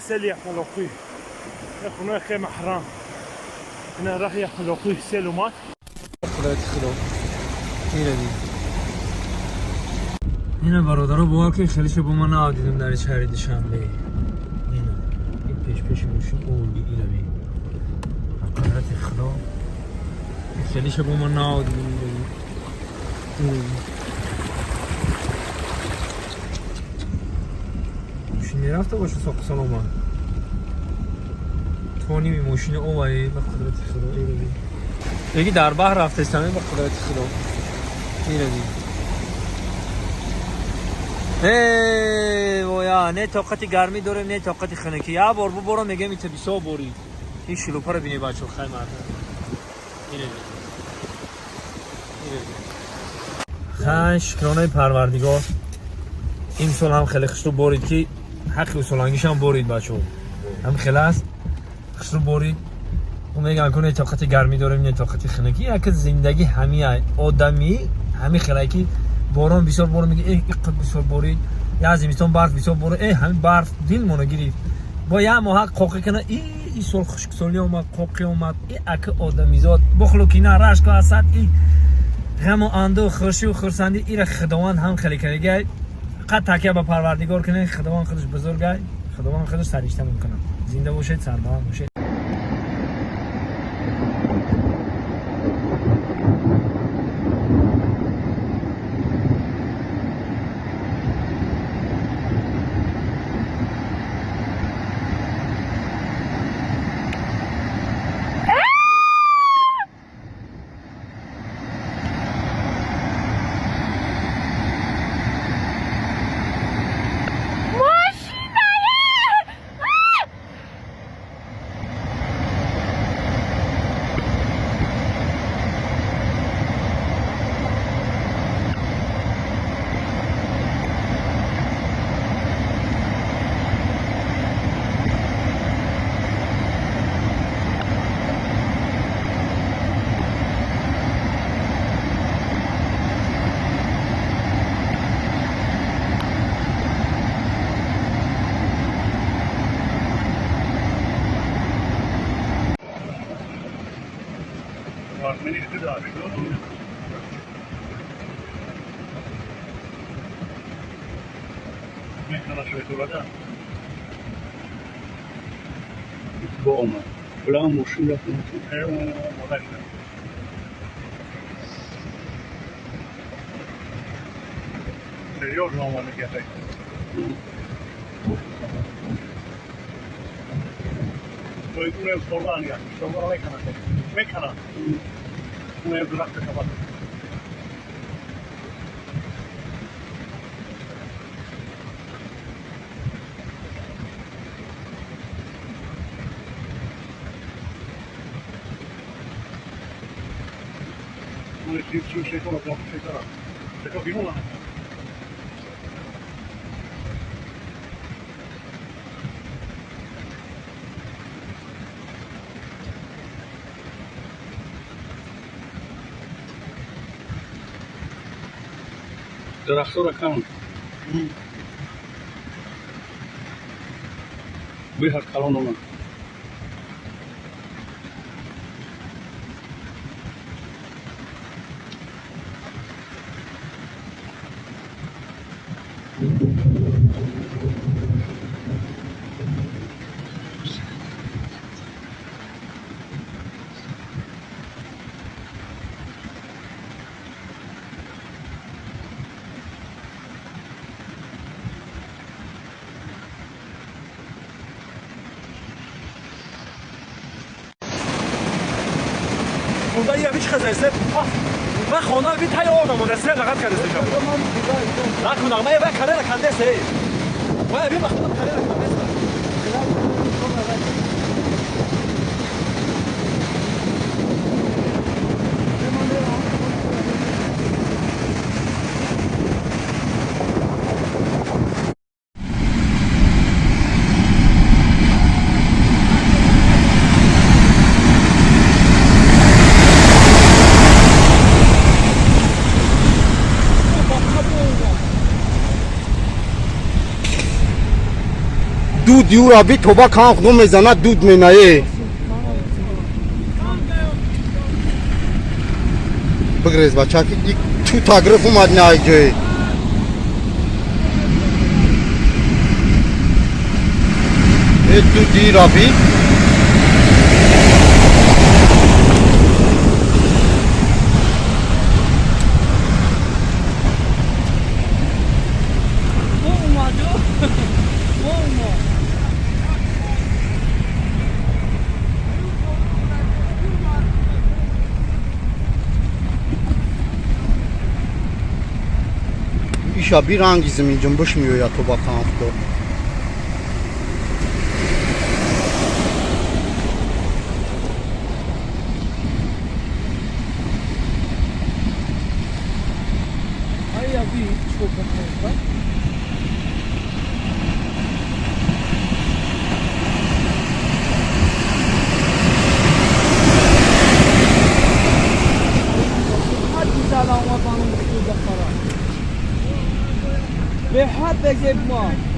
سیل یخ خونه خیلی حرام اینا راه یخ لقوی سیل اومد. قدرت خدا اینو اینا برادرها باور که خیلی شب ما ندیدم در شهر دوشنبه. اینا این پیش پیش ماشین اولی اینو ببین. قدرت خدا خیلی شب ما ندیدم. ماشین میرفته باشه ساق سلامت. تونی ماشین اولی به قدرت خدا اینو ببین. یکی در بحر رفته سمه به قدرت خدا اینو ببین. ای ویا نه طاقت گرمی دارم نه طاقت خنکی. یه بار ببرم میگم ایت بیسا باری این شلوپا رو بینی بچه خیلی مردم. اینو ببین. اینو ببین. شکرانه پروردگار این سال هم خیلی خوش رو برید که حق اصولانگیش هم برید بچه هم خیلی است خوش رو برید. و میگن کنه طاقت گرمی داریم نه طاقت خنکی. یک زندگی همی آدمی همی خیلی که باران بسیار باران میگه ای اینقدر بسیار بارید یا زمستان برف بسیار بارید ای همین برف دل منو گرفت با یه ماه قاقی کنه ای ای سال خشکسالی اومد قاقی اومد ای اک آدمیزاد بخلو کینه رشک و حسد ای غم و اندوه خوشی و خرسندی ای را خداوند هم خیلی کرده. قد تکیه به پروردگار کنه خداوند خودش بزرگه خداوند خودش سرشته میکنه. زنده باشید سربلند باشید. Серьезно он где-то. درخت‌ها کم به هر کلان اومد. من خانه بی تای آدم مونده سه لغت کرده سه نکنم من یه وقت کنده سه Дуд юра би тоба кан худо мезанад, дуд менае. Бигрез, бачаки, ту тагриф омад на ҷой. Э, дуд ира би. Иша би ранги зимин ҷунбуш меояд, тоба кан худо. به حد بگه ما.